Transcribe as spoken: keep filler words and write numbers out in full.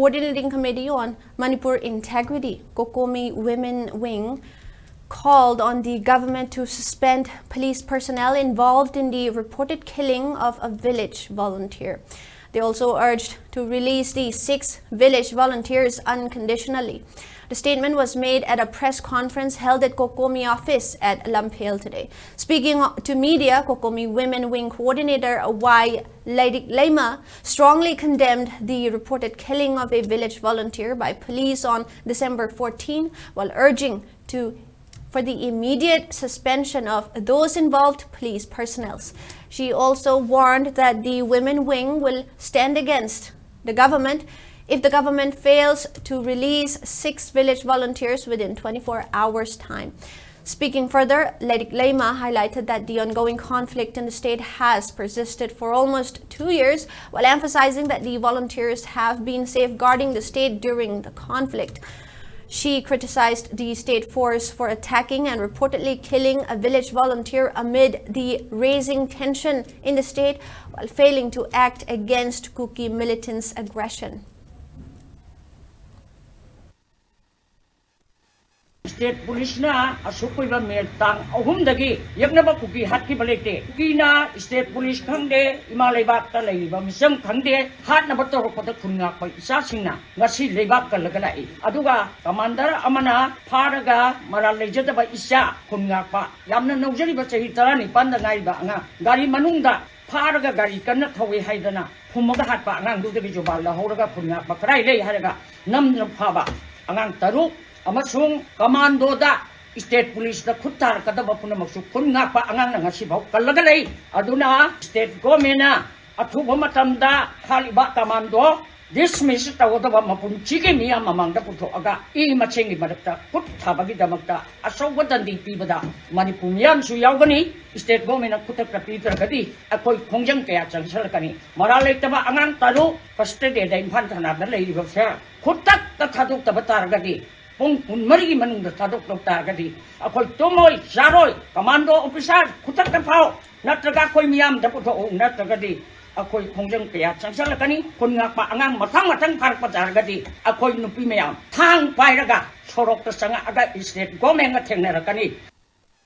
Coordinating Committee on Manipur Integrity, COCOMI Women Wing, called on the government to suspend police personnel involved in the reported killing of a village volunteer. They also urged to release the six village volunteers unconditionally. The statement was made at a press conference held at COCOMI office at Lamphel today. Speaking to media, COCOMI Women Wing Coordinator Y Leidik Leima strongly condemned the reported killing of a village volunteer by police on December fourteen, while urging to for the immediate suspension of those involved police personnel. She also warned that the women wing will stand against the government if the government fails to release six village volunteers within twenty-four hours' time. Speaking further, Leidik Leima highlighted that the ongoing conflict in the state has persisted for almost two years, while emphasizing that the volunteers have been safeguarding the state during the conflict. She criticized the state force for attacking and reportedly killing a village volunteer amid the raising tension in the state, while failing to act against Kuki militants' aggression. State police ꯅ ꯑꯁꯨꯛ ꯀꯨꯏꯕ ꯃꯦ ꯇꯥꯡ ꯑꯍꯨꯝꯗꯒꯤ ꯌꯦꯛꯅꯕ ꯀꯨꯀꯤ ꯍꯥꯠꯈꯤꯕ ꯂꯩꯇꯦ꯫ ꯀꯨꯀꯤꯅ state police ꯈꯪꯗꯦ, ꯏꯃꯥ ꯂꯩꯕꯥꯛꯇ ꯂꯩꯔꯤꯕ ꯃꯤꯆꯝ ꯈꯪꯗꯦ, ꯍꯥꯠꯅꯕ ꯇꯧꯔꯛꯄꯗ ꯈꯨꯟ ꯉꯥꯛꯄ ꯏꯆꯥꯁꯤꯡꯅ ꯉꯁꯤ ꯂꯩꯕꯥꯛ ꯀꯜꯂꯒ ꯂꯥꯛꯏ꯫ ꯑꯗꯨꯒ commander ꯑꯃꯅ ꯐꯥꯔꯒ ꯃꯔꯥꯜ ꯂꯩꯖꯗꯕ ꯏꯆꯥ ꯈꯨꯟ ꯉꯥꯛꯄ ꯌꯥꯝꯅ ꯅꯧꯖꯔꯤꯕ ꯆꯍꯤ ꯇꯔꯥꯅꯤꯄꯥꯟꯗ ꯉꯥꯏꯔꯤꯕ ꯑꯉꯥꯡ ꯒꯥꯔꯤ ꯃꯅꯨꯡꯗ ꯐꯥꯔꯒ ꯒꯥꯔꯤ ꯀꯟꯅ ꯊꯧꯏ ꯍꯥꯏꯗꯅ ꯐꯨꯝꯃꯒ ꯍꯥꯠꯄ ꯑꯉꯥꯡꯗꯨꯗꯒꯤ ꯖꯨꯕꯥꯟ ꯂꯧꯍꯧꯔꯒ ꯈꯨꯟ ꯉꯥꯛꯄ ꯀꯗꯥꯏ ꯂꯩ ꯍꯥꯏꯔꯒ ꯅꯝꯗꯨꯅ ꯐꯥꯕ ꯑꯉꯥꯡ ꯇꯔꯨꯛ ꯑꯃꯁꯨꯡ commandoꯗ state policeꯇ ꯈꯨꯠ ꯊꯥꯔꯛꯀꯗꯕ ꯄꯨꯝꯅꯃꯛꯁꯨ ꯈꯨꯟ ꯉꯥꯛꯄ ꯑꯉꯥꯡꯅ ꯉꯁꯤꯐꯥꯎ ꯀꯜꯂꯒ ꯂꯩ꯫ ꯑꯗꯨꯅ state governmentꯅ ꯑꯊꯨꯕ ꯃꯇꯝꯗ ꯍꯥꯠꯂꯤꯕ commando dismiss ꯇꯧꯒꯗꯕ ꯃꯄꯨꯟꯁꯤꯒꯤ ꯃꯤꯌꯥꯝ ꯃꯃꯥꯡꯗ ꯄꯨꯊꯣꯛꯑꯒ ꯏ ꯃꯁꯦꯟꯒꯤ ꯃꯔꯛꯇ ꯈꯨꯠ ꯊꯥꯕꯒꯤꯗꯃꯛꯇ ꯑꯆꯧꯕ ꯗꯟꯗꯤ ꯄꯤꯕꯗ ꯃꯅꯤꯄꯨꯔ ꯃꯤꯌꯥꯝꯁꯨ ꯌꯥꯎꯒꯅꯤ꯫ State governmentꯅ ꯈꯨꯗꯛꯇ ꯄꯤꯗ꯭ꯔꯒꯗꯤ ꯑꯩꯈꯣꯏ ꯈꯣꯡꯖꯪ ꯀꯌꯥ ꯆꯪꯁꯤꯜꯂꯛꯀꯅꯤ꯫ ꯃꯔꯥꯜ ꯂꯩꯇꯕ ꯑꯉꯥꯡ ꯇꯔꯨꯛ custodyꯗ ꯏꯝꯐꯥꯜ ꯊꯅꯥꯗ ꯂꯩꯔꯤꯕꯁꯦ ꯈꯨꯗꯛꯇ ꯊꯥꯗꯣꯛꯇꯕ ꯇꯥꯔꯒꯗꯤ, ꯄꯨꯡ ꯀꯨꯟꯃꯔꯤꯒꯤ ꯃꯅꯨꯡꯗ ꯊꯥꯗꯣꯛꯇꯕ ꯇꯥꯔꯒꯗꯤ ꯑꯩꯈꯣꯏ ꯇꯨꯝꯃꯣꯏ ꯆꯥꯔꯣꯏ꯫ Commando officer ꯈꯨꯗꯛꯇ ꯐꯥꯎ, ꯅꯠꯇ꯭ꯔꯒ ꯑꯩꯈꯣꯏ ꯃꯤꯌꯥꯝꯗ ꯄꯨꯊꯣꯛꯎ, ꯅꯠꯇ꯭ꯔꯒꯗꯤ ꯑꯩꯈꯣꯏ ꯈꯣꯡꯖꯪ ꯀꯌꯥ ꯆꯪꯁꯤꯜꯂꯛꯀꯅꯤ꯫ ꯈꯨꯟ ꯉꯥꯛꯄ ꯑꯉꯥꯡ ꯃꯊꯪ ꯃꯊꯪ ꯐꯥꯔꯛꯄ ꯇꯥꯔꯒꯗꯤ ꯑꯩꯈꯣꯏ ꯅꯨꯄꯤ ꯃꯌꯥꯝ ꯊꯥꯡ ꯄꯥꯏꯔꯒ ꯁꯣꯔꯣꯛꯇ ꯆꯪꯉꯛꯑꯒ state governmentꯒ ꯊꯦꯡꯅꯔꯛꯀꯅꯤ꯫